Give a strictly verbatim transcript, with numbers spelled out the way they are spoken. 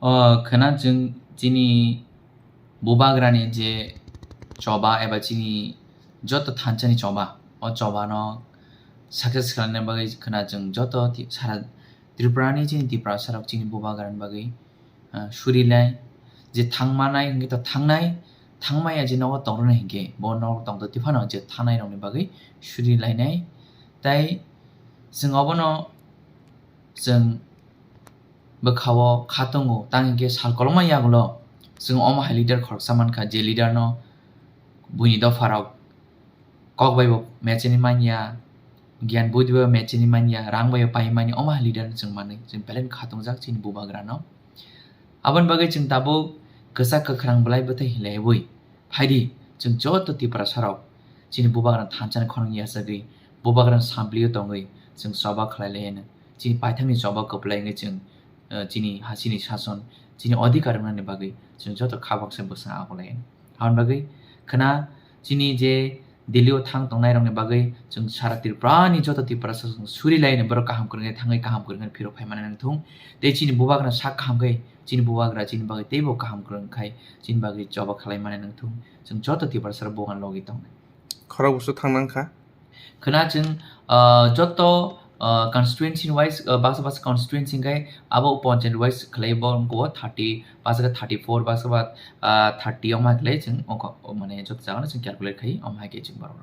O khwna chwng chini bubagrani je choba eba chini joto thansa ni choba, o choba no success khlaina bagwi khwna chwng joto ti-, sara Tripura ni chini Tiprasa rok chini bubagrani bagwi, ah, suri lai je thang manai hwnkhe to thangnai, thang maya je nogo tong rwnai hwnkhe bo nogo tong to tiphano je thangnai rokni bagwi suri lainai. Tai chwng obono chwng bwkhao kha tongo, tang hinkhe sal kolokma yagulo chwng omo hai leader khoroksa mankha, je leader no buini dopharok kok bai bo mecheni manya, giyan buddhi bai bo mecheni manya, rang bai bo pai manya, omo hai leader no chwng manwi chwng belai kha tongjak chini bubagra no. Aboni bagwi chwng tabuk kwchak kwkhrang bwlai bwthai hinlaiwi phaidi, chwng joto Tiprasa rok chini bubagrano thansa ni khorang yachagwi, bubagrano samplio tongwi chwng choba khlai lai hino. Chini paithakni choba kwplai wngwi chwng, eh, chini hasini sason, chini odhikar wngnani bagwi chwng joto kha baksa bwsang ago lai hino. Aboni bagwi khwna chini je Delhi o thang tongnai rokni bagwi chwng sara Tripura ni joto Tiprasa chwng suri lai hino, borok kaham kwrwngwi thangwi kaham kwrwngwi phirok phai mani nangthung. Tei chini bubagrano sak kaham khe chini bubagra chini bagwi teibo kaham kwrwng khai chini bagwi choba khlai mani nangthung. Chwng joto Tiprasa rok bubagrano logi tongnai. Khorok busu thang nang kha. Khwna chwng, ah, joto, ah, constituency wise, ah, baksa baksa constituency hwnkhe abo panchayat wise khlai bo wngkho thirty, baksa khe thirty four, baksa ba, ah, thirty omo hai khlai chwng ongkha, o mane joto jagano chwng calculate khai omo hai khe chwng borok rok.